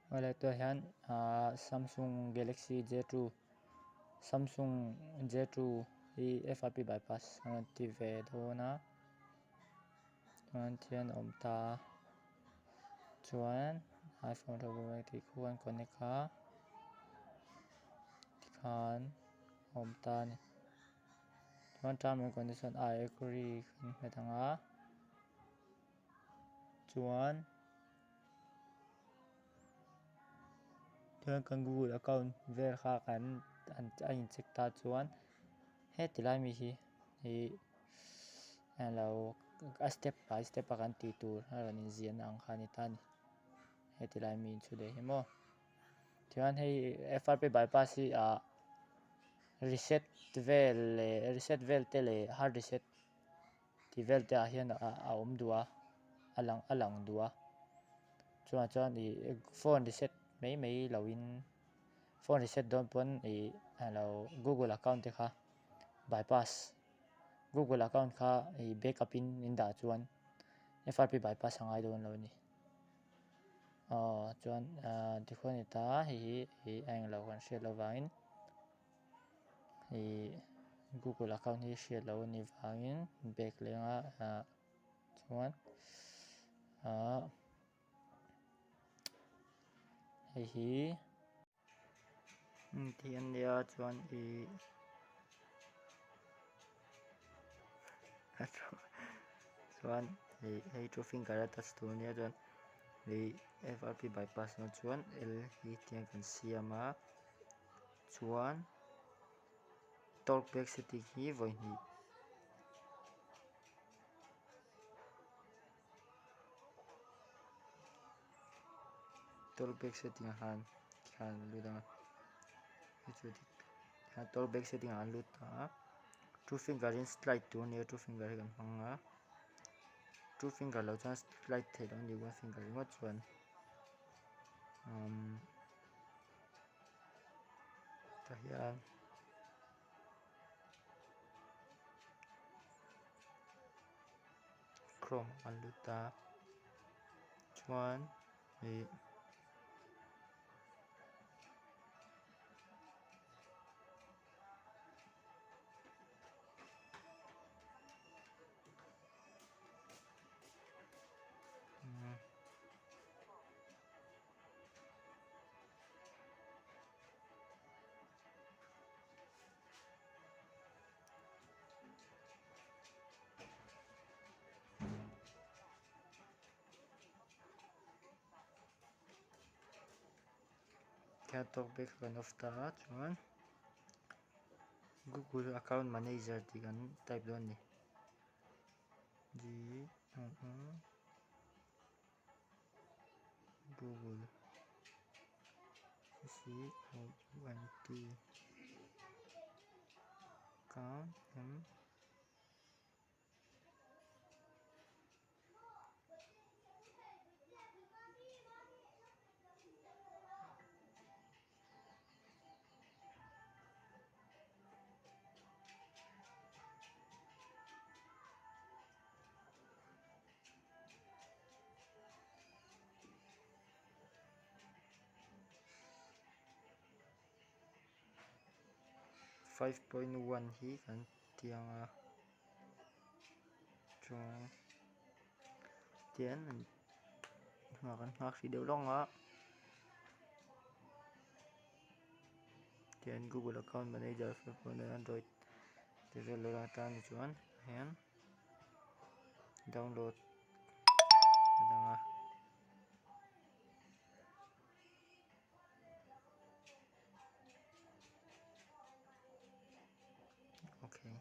Awle tunah hian ahh Samsung Galaxy J two Samsung J two hi F R P bypass an rawn ti ve dawn a chuan thian a awm ta a chuan iphone tih khu an connect a tikhan a awm ta a ni chuan term and condition I agree kan hmet ang a chuan. Chuan kan Google account vel kha kan a in check ta chuan heti lai mi hi ih alo a step by step a kan tih tur a rawn inziahna ang kha a ni ta a ni heti lai mi inchhu leh hi maw chuan hei F R P bypass hi ah reset vel leh reset vel te leh hard reset. Tih vel te ah hian a awm duh a a lang a lang duh a chuvang chuan ih phone reset mai mai lo in phone reset dawn pawn ih alo google account te kha bypass google account kha ih backup in in dah chuan F R P bypass a ngai dawn lo a ni aw chuan ah tikhuan a ni ta hei hi ih a englo kan hriat loh vangin. Ih google account hi hriat loh a nih vangin back lenga ah chuan ah hei hi tih a nia chuan ih chuan ih hei two finger a touch tur a nia chuan ih F R P bypass dawn chuan L hi tiang kan siam a. Chuan torque back setting hi vawi hnih torque back setting ah khan tikhan a lut ang a hei chu dik tikhan torque back setting ah an lut ta a two finger in slide tur a ni a two finger hi kan hmang a two finger lo chuan slide theih loh a ni one finger ringawt chuan umm. Tah hian chrome an lut a chuan ih Khian talk back kan off ta a chuan google account manager tih kan type dawn a ni G Google C O U N T account M 5.1 hi kan ti ang a chuan tian kan nghak hrih deuh lawng a tian google account manager android tih vel lo lang tan chuan hian. Download a dang a. Okay.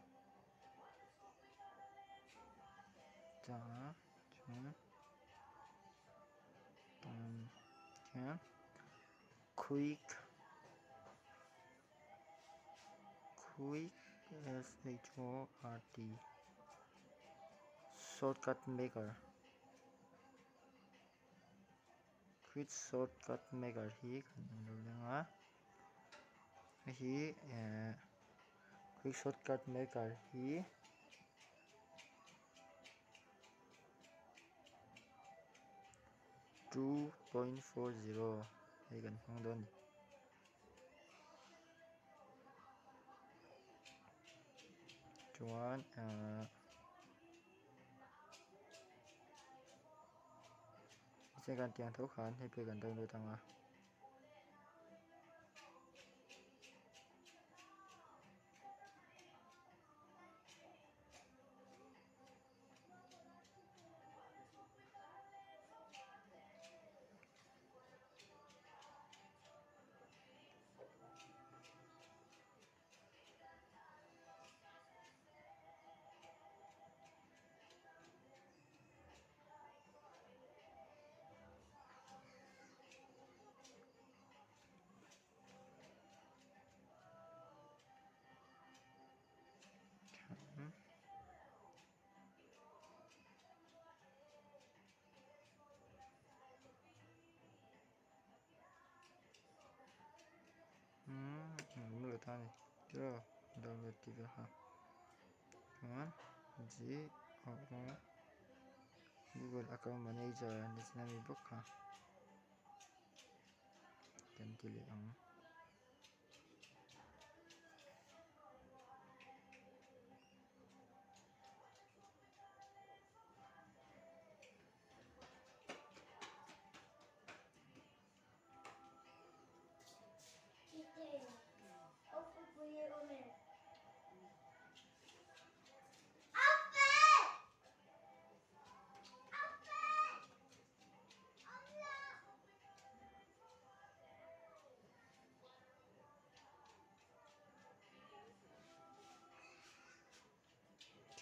Ta chuan um hian quick Quick S H O R T shortcut maker Quick shortcut maker hi kan lo leng a hei hi ehh quick shortcut maker hi 2.40. Hei kan hmang dawn a ni. Chuan ahh tichuan kan tih ang tho khan hei pawh hi kan download ang a. Umm lo ta ni tiraw download tih vel kha chuan G O O Google account manager ni chin ami bawk kha kan ti leh ang.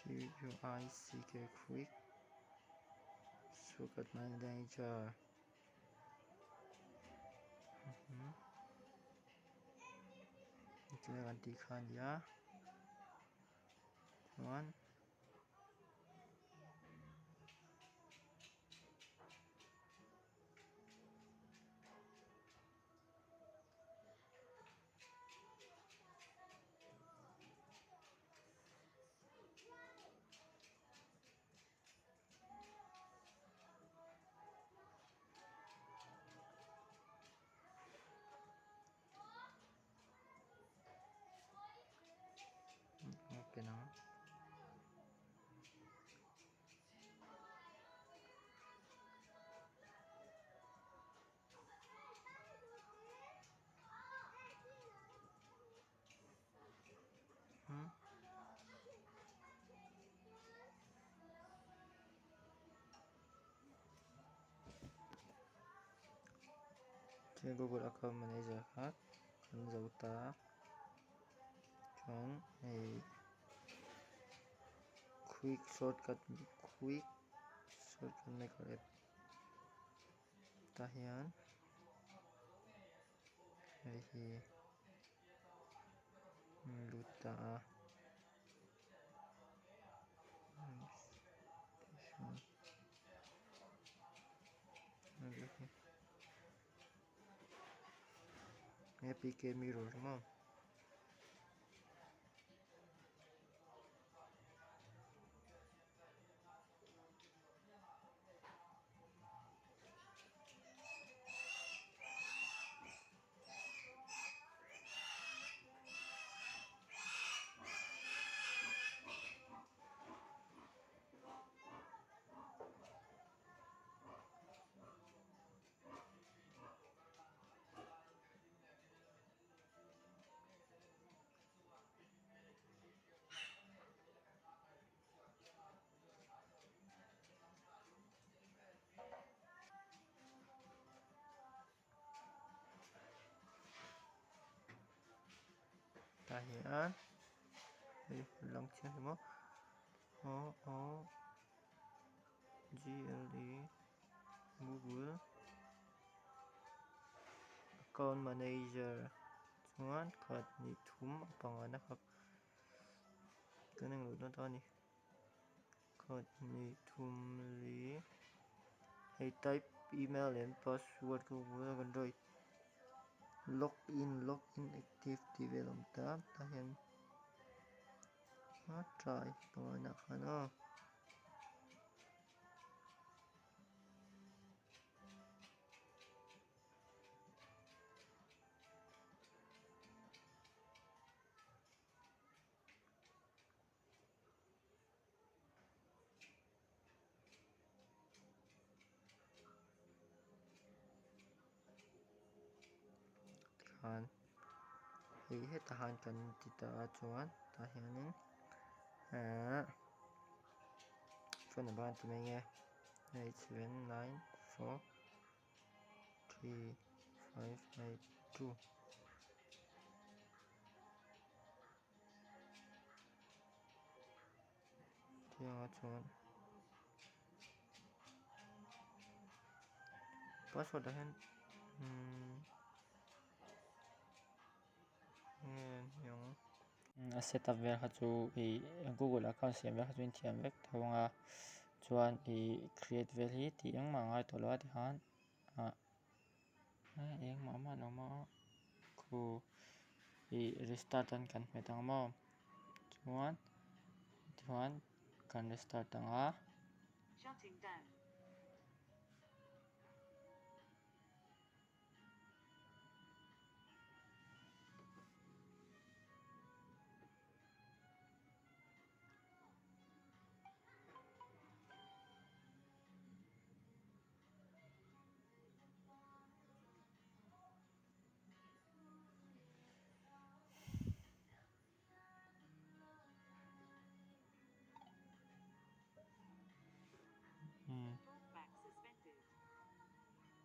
Q-U-I-C-K quick Shortcut manager Chuan kan tih kha a ni a chuan Open ang. Google account manager kha kan zo ta chuan hei quick shortcut quick shortcut maker app tah hian hei hi lut ta a. APK mirror maw. Tah hian hei lang chiang hle maw O O G L E Google account manager chuan khat hnih thum a pangana kha kan englo dawn ta a ni. Khat hnih thum li hei type email and password ka hmu a kan write log in log in active tih vel a awm ta tah hian a try pangainah khan aw. Tikhan hei hetah khan kan ti ta a chuan tah hianin ahh phone number an ti mai nge eight seven nine four three five eight two. Tianga chuan password ah hian umm nge niang a setup vel kha chu ih google account siam vel kha chu in thiam vek tho ang a chuan ih create vel hi tih engmah a ngai tawh lo a tikhan ah engmah mah lo maw khu ih restart an kan hmet ang maw chuan tichuan kan restart ang a.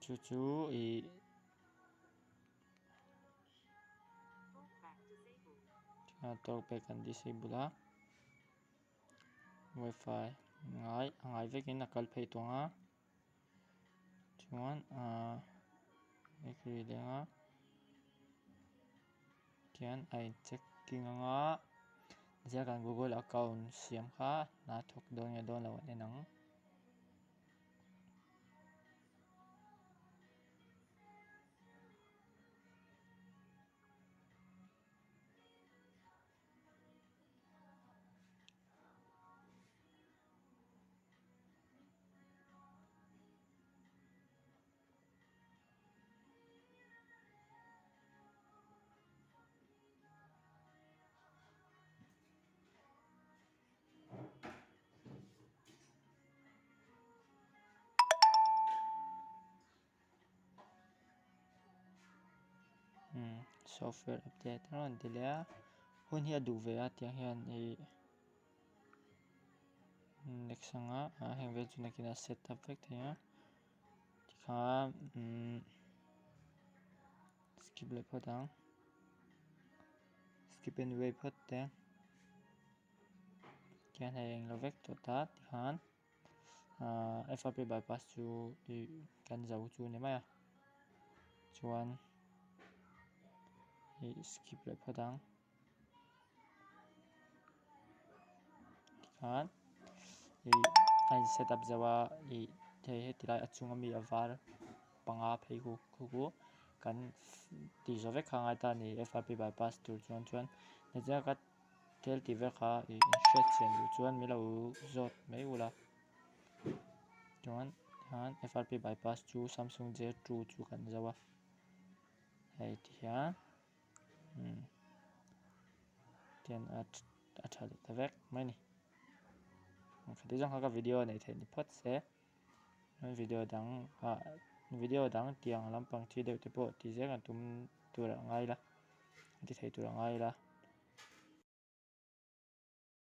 Chu chu ih talkback an disable a wifi ngai a ngai vekin a kal phei tawh ang a. Chuan ahh bakery leng a tihian a in checking ang a ziak an google account siam kha hna thawk dawn nge dawn lo an en ang. Software update a rawn ti leh a hun hi a duh ve a tiang hian ih next anga ah heng vel chu nakinah set up vek thei a tikhan umm skip leh phawt ang skip anyway phawt te tihian hei englo vek tawh ta tikhan ahh F_R_P bypass chu ih kan zo chu a ni mai a chuan ih skip leh phawt ang. Tikhan ih a in set up zo a ih hei heti lai a chunga mi a var panga phei khu khu khu kan tih zawh vek kha a ngai ta a ni F_R_P bypass tur chuan chuan tichuan ka thil tih vel kha ih hriat chian duh chuan min lo zawt mai ula chuan tikhan F_R_P bypass chu Samsung J two chu kan zo a hei tihian. Tian a a tha leh ta vek mai a ni. Khati zawng kha ka video neih theih ni phawt se video dang ah video dang tiang lampang chi deuh te pawh ti zel kan tum tur a ngai la ti thei tur a ngai la.